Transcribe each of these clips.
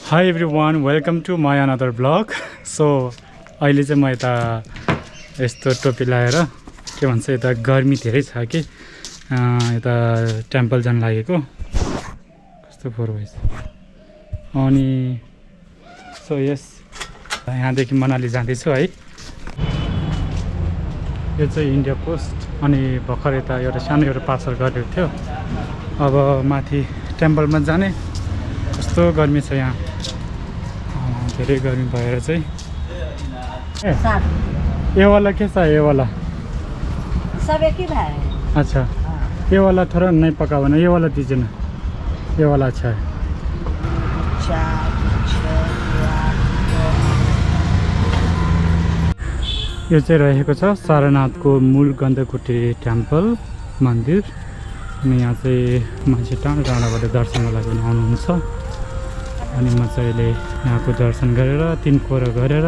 Hi everyone, welcome to my another vlog. So अहिले चाहिँ म यता यस्तो टोपी लगाएर के भन्छ यता गर्मी धेरै छ कि यता टेम्पल जान लागेको कस्तो फोहोर भएछ अनि सो यस यहाँदेखि मनाली जाँदैछु है। यो चाहिँ इन्डिया पोस्ट अनि भर्खर यता एउटा सानो एउटा पार्सल गरेको थियो। अब माथि टेम्पलमा जाने कस्तो गर्मी छ यहाँ, धेरै गर्मी भएर चाहिँ ये वाला कैसा है? ये वाला सब एक ही है। अच्छा, ये वाला थोड़ा नहीं पका हुआ ना, ये वाला दीजिए ना, ये वाला अच्छा है। यो चाहिँ रहेको छ सारनाथको मूल गन्धकुटी टेम्पल मन्दिर अनि यहाँ चाहिँ मान्छे टाढो टाढोबाट दर्शनको लागि आउनुहुन्छ अनि म चाहिँ अहिले यहाँको दर्शन गरेर तिनकोरा गरेर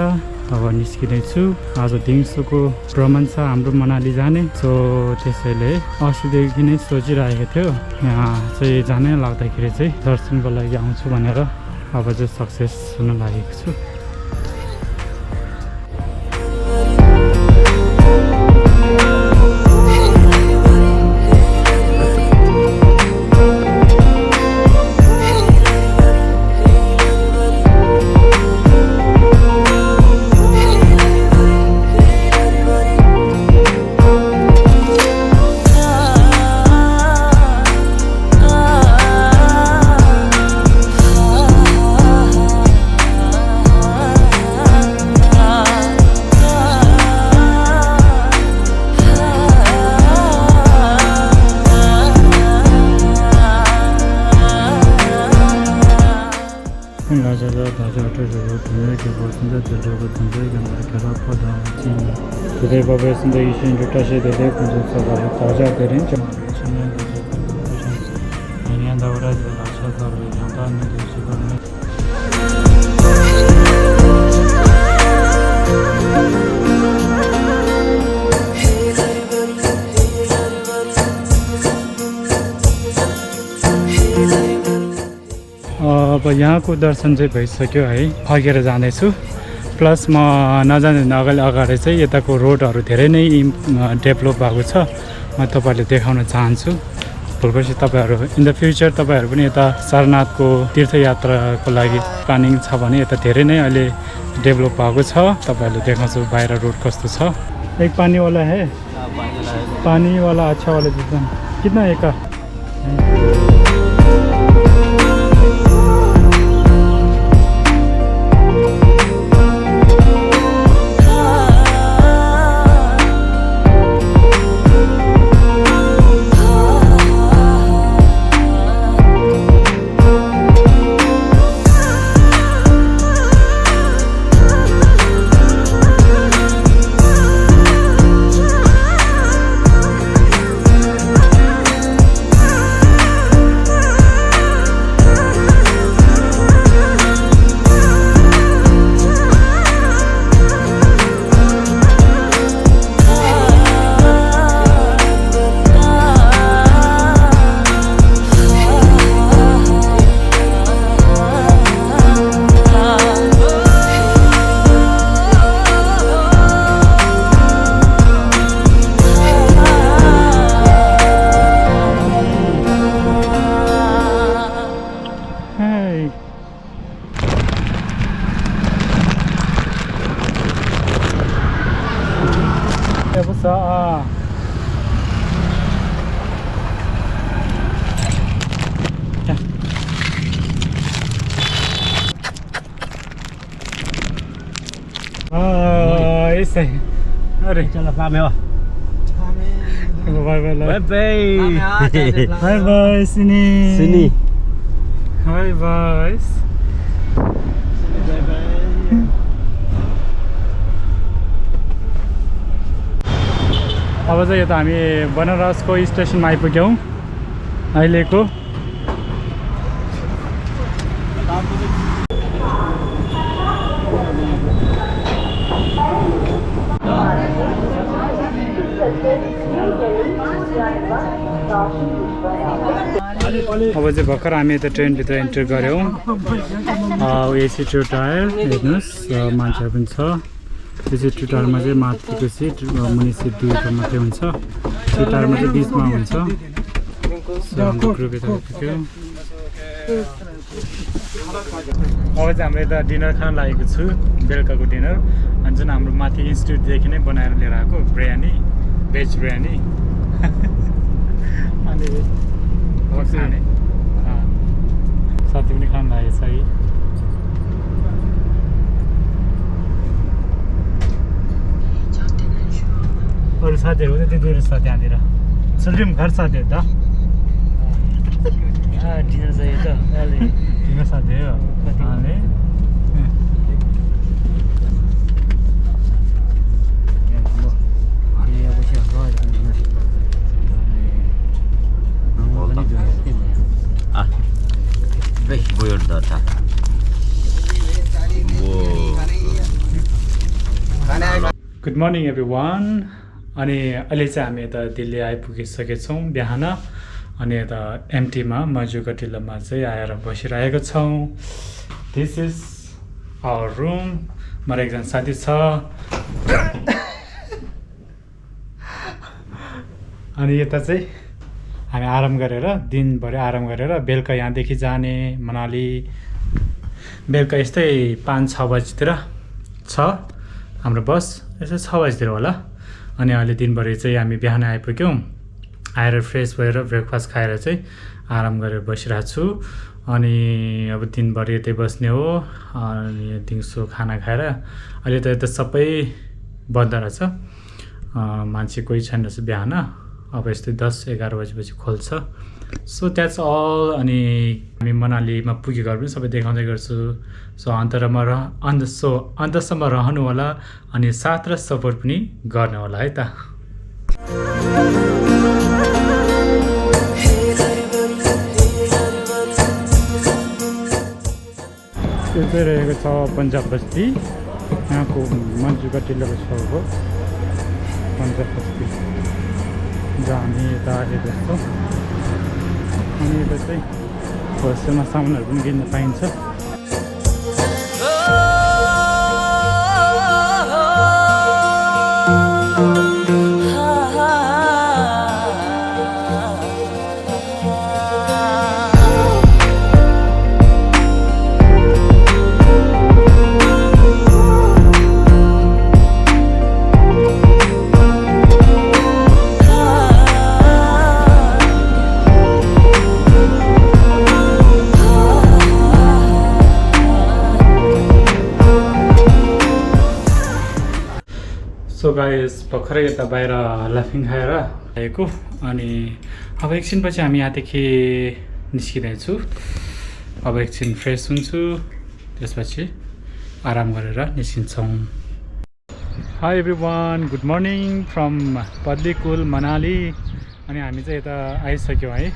अब निस्किँदैछु। आज दिउँसोको भ्रमण छ हाम्रो मनाली जाने, सो त्यसैले अस्तिदेखि नै सोचिरहेको थियो यहाँ चाहिँ जानै लाग्दाखेरि चाहिँ दर्शनको लागि आउँछु भनेर अब चाहिँ सक्सेस हुन लागेको छु। धेरै भव्य सुन्दर युटस धेरै पुस्तकहरू ताजा गरिन्छ यहाँ दाउरा अब यहाँको दर्शन चाहिँ भइसक्यो है, फर्केर जाँदैछु। प्लस म नजाने अगाडि चाहिँ यताको रोडहरू धेरै नै डेभलप भएको छ, म तपाईँहरूले देखाउन चाहन्छु। भोलिपर्सि तपाईँहरू इन द फ्युचर तपाईँहरू पनि यता सारनाथको तीर्थयात्राको लागि प्लानिङ छ भने यता धेरै नै अहिले डेभलप भएको छ, तपाईँहरूले देखाउँछु बाहिर रोड कस्तो छ। एक पानी वाला है, पानी वाला अच्छा वाला जितना कितना एक का? Ese. Aduh, Jalan Pamel. Bye bye. Bye bye. Bye bye sini. Sini. Bye bye. Bye bye. अब चाहिँ यता हामी बनारसको स्टेसनमा आइपुग्यौँ अहिलेको। अब चाहिँ भर्खर हामी यता ट्रेनभित्र इन्टर गऱ्यौँ एसी टु टायर हेर्नुहोस् मान्छेहरू पनि छ एसी टु टायरमा चाहिँ माथिको सिट मुनि सिट दुईवटा मात्रै हुन्छ टु टायरमा चाहिँ बिचमा हुन्छ ग्रुप यता पुग्यो अब चाहिँ हाम्रो यता डिनर खान लागेको छु बेलुकाको डिनर अनि जुन हाम्रो माथि इन्स्टिट्युटदेखि नै बनाएर लिएर आएको बिरयानी भेज बिरयानी अनि खाने साथी पनि खान लागेको छ है अरू साथीहरू पनि त्यो दुर छ त्यहाँतिर सुल्रिम घर साथीहरू त डिनर चाहियो त डिनर साथी हो गुड मर्निङ एभ्री वान अनि अहिले चाहिँ हामी यता दिल्ली आइपुगिसकेछौँ बिहान अनि यता एमटीमा मजुका टिल्लोमा चाहिँ आएर बसिरहेको छौँ दिस इज आवर रुम मेरो एकजना साथी छ अनि यता चाहिँ हामी आराम गरेर दिनभरि आराम गरेर बेलुका यहाँदेखि जाने मनाली बेलुका यस्तै 5-6 बजीतिर छ हाम्रो बस यस्तै 6 बजीतिर होला अनि अहिले दिनभरि चाहिँ हामी बिहान आइपुग्यौँ आएर फ्रेस भएर ब्रेकफास्ट खाएर चाहिँ आराम गरेर बसिरहेको छु अनि अब दिनभरि यतै बस्ने हो अनि दिउँसो खाना खाएर अहिले त यता सबै बन्द रहेछ मान्छे कोही छैन रहेछ बिहान अब यस्तै 10-11 बजेपछि खोल्छ सो द्याट्स अल अनि हामी मनालीमा पुगेको पनि सबै देखाउँदै गर्छु सो अन्तसम्म रहनु होला अनि साथ र सपोर्ट पनि गर्नु होला है त यो चाहिँ रहेको छ पन्जाब बस्ती यहाँको मजुका टिल्लोको छेउको पन्जाब बस्ती जहाँ हामी यता आएको जस्तो अनि यता चाहिँ होलसेलमा सामानहरू पनि किन्न पाइन्छ सो गाइस भर्खरै यता बाहिर लाफिङ खाएर आएको अनि अब एकछिनपछि हामी यहाँदेखि निस्किँदैछु अब एकछिन फ्रेस हुन्छु त्यसपछि आराम गरेर निस्किन्छौँ hi everyone good morning from Padlikul Manali अनि हामी चाहिँ यता आइसक्यौँ है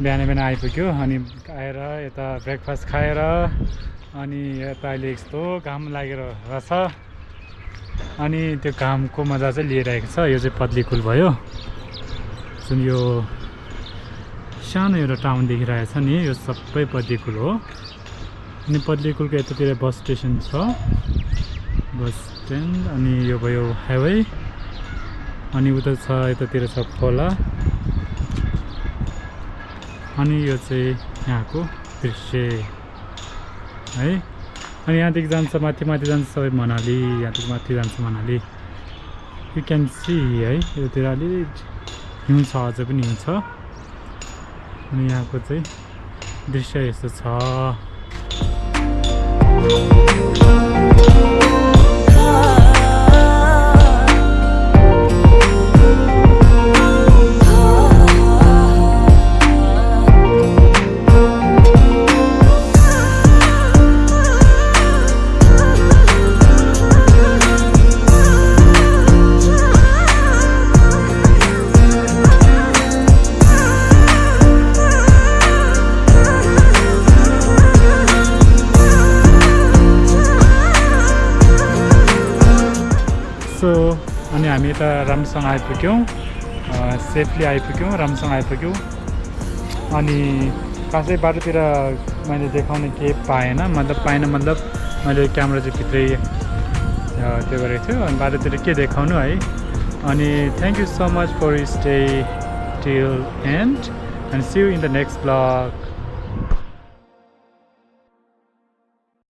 बिहान आइपुग्यो अनि आएर यता ब्रेकफास्ट खाएर अनि यता अहिले यस्तो घाम लागेर रहेछ अनि त्यो घामको मजा चाहिँ लिइरहेको छ यो चाहिँ पद्लीकुल भयो जुन यो सानो एउटा टाउन देखिरहेको छ नि यो सबै पद्लीकुल हो अनि पद्लीकुलको यतातिर बस स्टेसन छ बस स्ट्यान्ड अनि यो भयो हाइवे अनि उता छ यतातिर छ खोला अनि यो चाहिँ यहाँको दृश्य है अनि यहाँदेखि जान्छ माथि जान्छ सबै मनाली यहाँदेखि माथि जान्छ मनाली यु क्यान सी है यतातिर अलिक हिउँ छ अझ पनि हिउँ छ अनि यहाँको चाहिँ दृश्य यस्तो छ अनि हामी यता राम्रोसँग आइपुग्यौँ सेफली आइपुग्यौँ राम्रोसँग आइपुग्यौँ अनि खासै बाटोतिर मैले देखाउने केही पाएन, मतलब मैले क्यामेरा चाहिँ भित्रै त्यो गरेको थियो अनि बाटोतिर के देखाउनु है। अनि thank you so much for stay till end and see you in the next vlog.